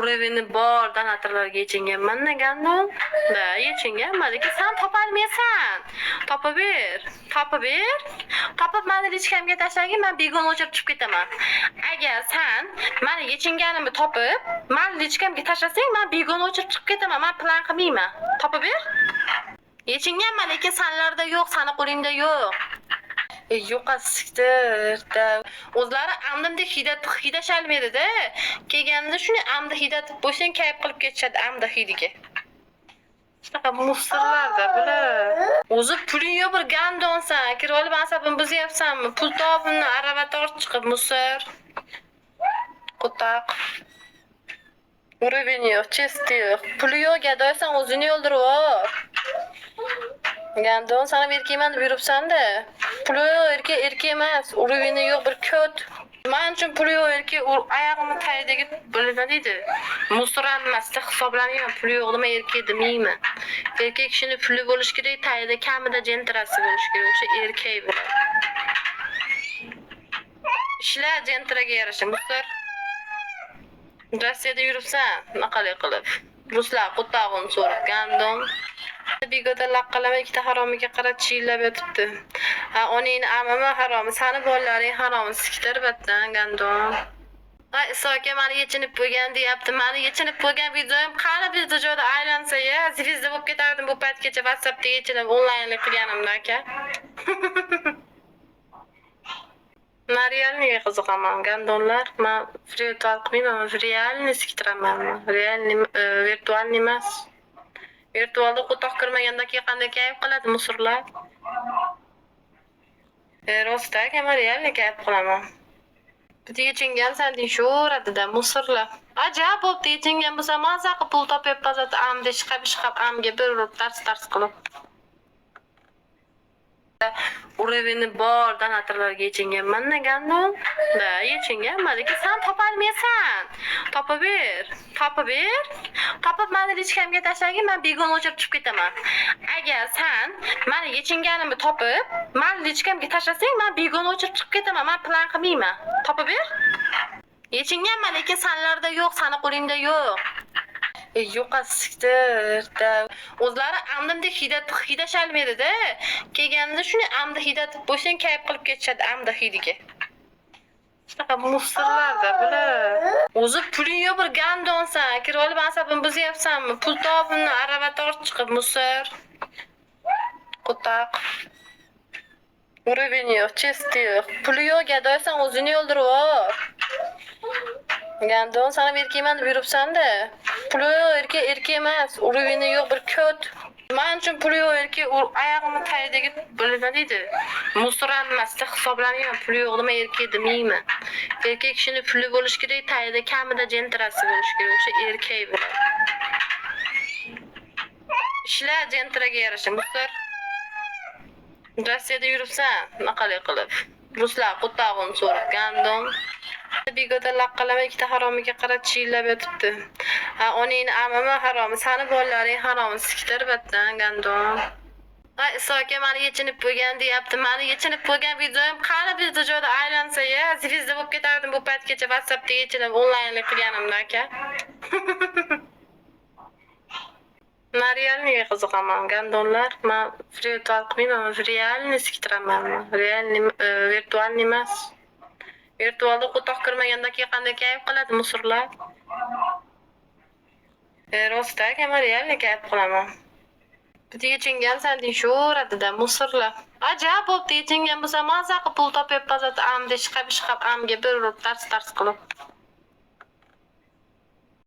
Уровень i bor donatorlarga yechinganman gandon. Да, yechinganman, lekin san topolmaysan. Topib ber, topib ber. Topib mani личка mga tashlagin, man begona o'chirib chiqib ketaman. Agar san mani yechinganimni topib, mani личка mga tashlasang, man begona o'chirib chiqib ketaman. Man plan qilmayman. Topib ber. Yechinganman, lekin sanlarda yo'q, sani qo'lingda yo'q. E, yo'q siktirda. O'zlari amdimdek hidashalmaydida. Kelganida shuni amdi hidatib qo'ysang, kayf qilib ketishadi amdi hidiga. Shunaqa мусор larda bular. O'zi puling yo'q, bir gandonsan. Kirib olib asabimni buzyapsanmi? Pul top, undan arava tort chiqib, мусор. Qo'taq. Уровень yo'q, честь yo'q. Puli yo'q, gadoysan, o'zini o'ldirib yubor. Gandon, san ham erkakman deb yuribsan-da. Puli yo'q, erkak erkak emas. Уровень i yo'q, bir ko't. Man uchun puli yo'q erkak oyog'imni tagidagi bir nima deydi? Мусор emasda hisoblamayman. Puli yo'q nima erkak demayman. Erkak kishini puli bo'lishi kerak, tagida kamida jentrasi bo'lishi kerak. O'sha erkak bo'ladi. Ishla jentraga yarasha, мусор. Rossiyada yuribsan, naqalik qilib. Ruslar qo'tog'ini so'rab, gandon. Bigoda laqqalama ikkita haromiga qarab chiyillab yotibdi. Ha, onangni amami haromi, sani bolalaring haromi, siktir batdan, gandon. Ha, Iso aka mani yechinib bo'lgan deyapti. Mani yechinib bo'lgan videoyim qani bitta joyda aylansa, ya, звезда bo'lib ketardim bu paytgacha WhatsAppda yechinib onlaynlik qilganimda, aka. Man реальный ga qiziqaman, gandonlar. Man virtual qilmayman, man реальный siktiraman. Реальный, virtualniy emas. Virtualda qo'toq kirmagandan keyin qanday kayf qiladi мусор lar? E, rost aka, man реальный kayf qilaman. Bitta yechingansan deyishaveradida мусор lar. Ajab bo'pti, yechingan bo'lsa maza qilib pul topyapman zat amda ishqab ishqab amga bir urib tars tars qilib. Уровень i bor donatorlarga yechinganman gandon. Да, yechinganman, lekin san topolmaysan. Topib ber, topib ber. Topib mani личка mga tashlagin, man begona o'chirib chiqib ketaman. Agar san mani yechinganimni topib, mani личка mga tashlasang, man begona o'chirib chiqib ketaman. Man plan qilmayman. Topib ber. Yechinganman, lekin sanlarda yo'q, sani qo'lingda yo'q. E, yo'q siktirda. O'zlari amdimdek hidashalmaydida. Kelganida shuni amdi hidatib qo'ysang, kayf qilib ketishadi amdi hidiga. Shunaqa мусор larda bular. O'zi puling yo'q, bir gandonsan. Kirib olib asabimni buzyapsanmi? Pul top, undan arava tort chiqib, мусор. Qo'taq. Уровень yo'q, честь yo'q. Puli yo'q, gadoysan, o'zini o'ldirib yubor. Gandon, san ham erkakman deb yuribsan-da. Puli yo'q, erkak erkak emas. Уровень i yo'q, bir ko't. Man uchun puli yo'q erkak oyog'imni tagidagi bir nima deydi? Мусор emasda hisoblamayman. Puli yo'q nima erkak demayman. Erkak kishini puli bo'lishi kerak, tagida kamida jentrasi bo'lishi kerak. O'sha erkak bo'ladi. Ishla jentraga yarasha, мусор. Rossiyada yuribsan, naqalik qilib. Ruslar qo'tog'ini so'rab, gandon. Bigoda laqqalama ikkita haromiga qarab chiyillab yotibdi. Ha, onangni amami haromi, sani bolalaring haromi, siktir batdan, gandon. Ha, Iso aka mani yechinib bo'lgan deyapti. Mani yechinib bo'lgan videoyim qani bitta joyda aylansa, ya, звезда bo'lib ketardim bu paytgacha WhatsAppda yechinib onlaynlik qilganimda, aka. Man реальный ga qiziqaman, gandonlar. Man virtual qilmayman, man реальный siktiraman. Реальный, virtualniy emas. Virtualda qo'toq kirmagandan keyin qanday kayf qiladi мусор lar? E, rost aka, man реальный kayf qilaman. Bitta yechingansan deyishaveradida мусор lar. Ajab bo'pti, yechingan bo'lsa maza qilib pul topyapman zat amda ishqab ishqab amga bir urib tars tars qilib.